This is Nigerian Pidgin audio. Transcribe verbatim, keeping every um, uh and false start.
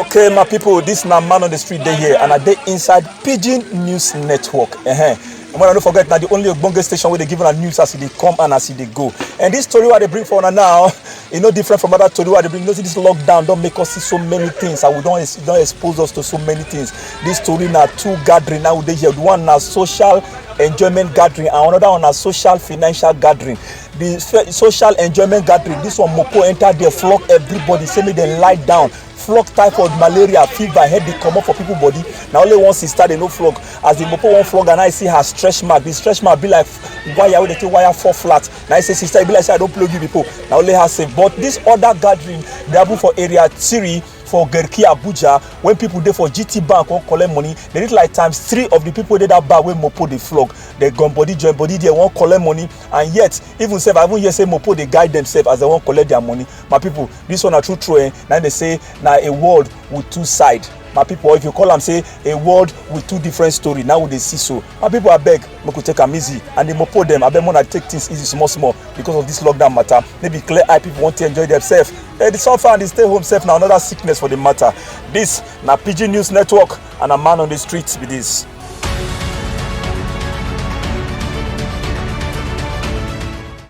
Okay, my people, this na Man on the Street dey here, and I dey inside Pidgin News Network. Uh-huh. And when I don't forget, na the only ogbonge station where they give una news as e dey come and as e dey go. And this story what they bring for una now, e no different from other story what they bring. You know, see, this lockdown don't make us see so many things, and we don't don't expose us to so many things. This story na two gathering now they here. One na social enjoyment gathering, and another one na social financial gathering. The social enjoyment gathering, this one mopo enter there, flog everybody, say make dem lie down, flog typhoid, malaria, fever, head dey comot for people body. Na only one sister dey no flog. As the mopo wan flog, and I see her stretch mark. The stretch mark be like wire wey dey take wire fall flat. Na I say, "Sister, e be like say I don plug you before." Na only her save. But this other gathering dey happen for area three for Garki, Abuja, when people dey for G T Bank wan collect money. They reach like times three of the people dey that bar wey mopo dey flog. They gum body, join body there, wan collect money, and yet even sef I even hear say mopo dey guide themselves as they wan collect their money. My people, this one na true true, eh? Now they say na a world with two sides. My people, if you call am say a world with two different story, now we dey see so. My people, abeg, make we take am easy, and the mopo dem, abeg, make una take things easy small small because of this lockdown matter. Maybe clear eye people want to enjoy themselves. Eh, the suffer and the stay home sef na another sickness for the matter. This na Pidgin News Network, and a Man on the Street be this.